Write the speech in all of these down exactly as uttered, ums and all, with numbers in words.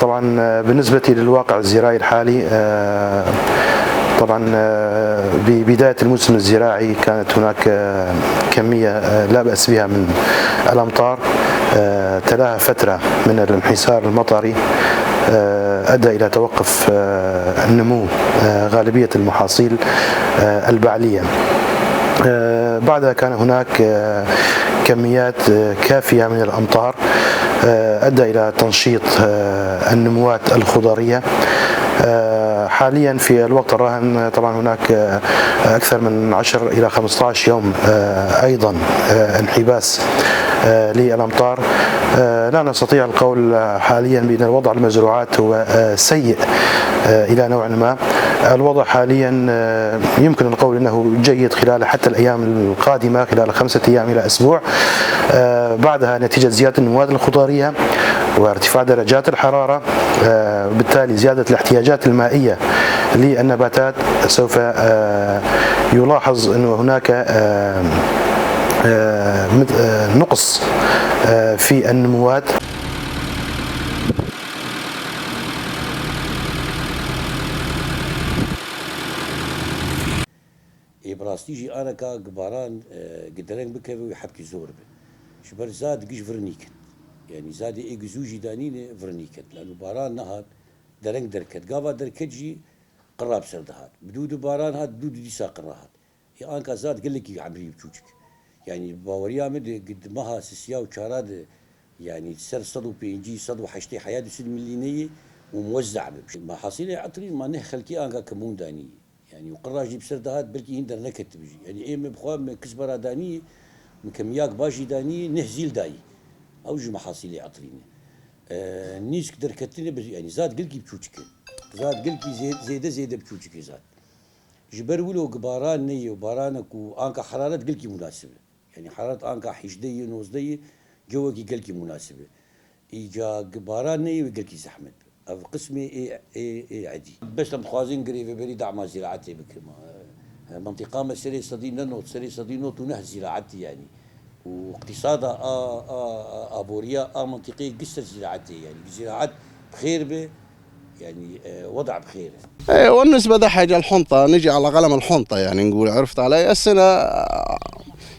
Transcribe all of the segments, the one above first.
طبعًا، آه، بالنسبة للواقع الزراعي الحالي، آه، طبعًا، آه، ببداية الموسم الزراعي كانت هناك، آه، كمية، آه، لا بأس بها من الأمطار. آه، تلاها فترة من الانحسار المطري، آه، أدى إلى توقف، آه، النمو، آه، غالبية المحاصيل، آه، البعلية. آه، بعدها كان هناك، آه، كميات، آه، كافية من الأمطار، آه، أدى إلى تنشيط، آه، النموات الخضرية. آه، حاليًا في الوقت الراهن، آه، طبعًا هناك، آه، أكثر من عشر إلى خمستاش يوم، آه، أيضًا، آه، انحباس، آه، للأمطار. آه، لا نستطيع القول، آه، حاليًا بأن الوضع المزروعات هو، آه، سيء، آه، إلى نوع ما. الوضع حاليًا، آه، يمكن القول أنه جيد خلال حتى الأيام القادمة، خلال خمسة أيام إلى أسبوع. آه، بعدها نتيجة زيادة المواد الخضرية وارتفاع درجات الحرارة، آه، وبالتالي زيادة الاحتياجات المائية للنباتات، سوف، آه، يلاحظ أنه هناك، آه، آه، مد-، آه، نقص، آه، في النموات. Ê bi rastî jî aneka gi baran, e, gi dereng bikeve wî hebkî zor be. Ji ber zad giş vir nîket. Yanî zadê ê gi zû jî danîne vir nîket. Lano baran nehat, dereng derket. Gava derket jî qira bi ser dihat. Bi dû du baran hat, dû du dîsa qira hat. Ê anka zad gelekî emrî biçûçik. Yanî baweriya min de gi di meha sisiya û çara de, yanî ser sed û pêncî, sed û heştê heya du sed milîneyê û muwezze be. Mehasîlê etrî ma neh xelkê anka kemûn danî. Yanî û qira jî bi ser dihat, belkî hîn derneketibû jî. Yanî ê me bi xwe me kisbera danî, me kemiyak baş jî danî, neh zîl dayî. Ew jî mehasîlê etrî ne. E, nîsk derketine bir, yanî zad gelkî biçûçik e. Zad gelkî zê-, zêde zêde biçûçik e zad. Ji ber wilo ku baran neyê û baranek û anka heraret gelkî munasib e. Yanî heraret anka hejdeyê, nozdeyê cewekî gelkî munasib e. Îca gi baran neyê wê gelkî zehmet be. Ev qismê ê, ê, ê edî. Bes em dixwazin girêveberî dema zîraetê bikin. Mintîqa me serê sedî ne not, serê sedî not û neh zîraetî yanî. Û îqtîsada a, a, a, aboriya a mintîqê giş ser zîraetê yanî. Zîraet bi xêr be, yanî, e, weda bi xêr e. إيه، والنسبة ده حاجة الحنطة، نجي على قلم الحنطة، يعني، نقول، عرفت علي؟ السنة،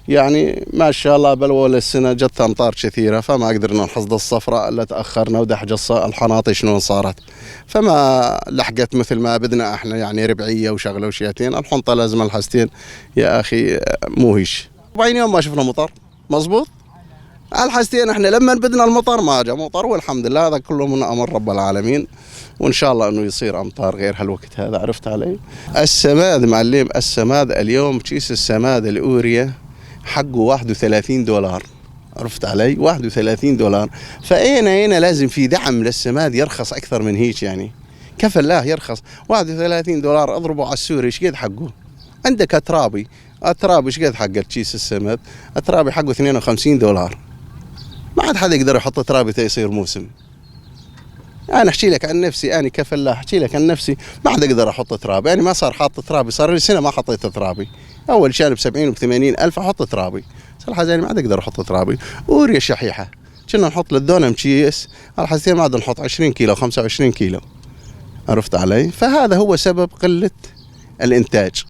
يعني، ما شاء الله، بل ولا السنة جت أمطار كثيرة، فما قدرنا نحصد الصفراء إلا تأخرنا، ودحج الص-، الحناطي شلون صارت، فما لحقت مثل ما بدنا احنا، يعني، ربعية وشغلة وشيتين. الحنطة لازم الحستين، يا أخي، مو هيش. أربعين يوم ما شفنا مطر، مزبوط؟ الحستين احنا لما بدنا المطر ما جا مطر، والحمد لله، هذا كله من أمر رب العالمين. وإن شاء الله إنه يصير أمطار غير هالوقت هذا، عرفت علي؟ السماد معلم، السماد اليوم كيس السماد الأوريا حقه واحد وثلاثين دولار، عرفت علي؟ واحد وثلاثين دولار. فأين، أين لازم في دعم للسماد يرخص أكثر من هيك يعني؟ كفى الله يرخص. واحد وثلاثين دولار اضربه على السوري، ايش قد حقه؟ عندك أترابي، أترابي ايش قد حقه كيس السماد؟ أترابي حقه اثنين وخمسين دولار. ما عاد حدا يقدر يحط أترابي تا يصير موسم. أنا أحكي لك عن نفسي، أنا كفلاح أحكي لك عن نفسي، ما عاد أقدر أحط ترابي. أنا ما صار حاط ترابي، صار لي سنة ما حطيت ترابي. أول شان بسبعين وبثمانين ألف أحط ترابي، بس الحين ما عاد أقدر أحط ترابي. أوريا شحيحة، كنا نحط للدونم كيس، الحين ما عاد نحط عشرين كيلو، خمسة وعشرين كيلو. عرفت علي؟ فهذا هو سبب قلة الإنتاج.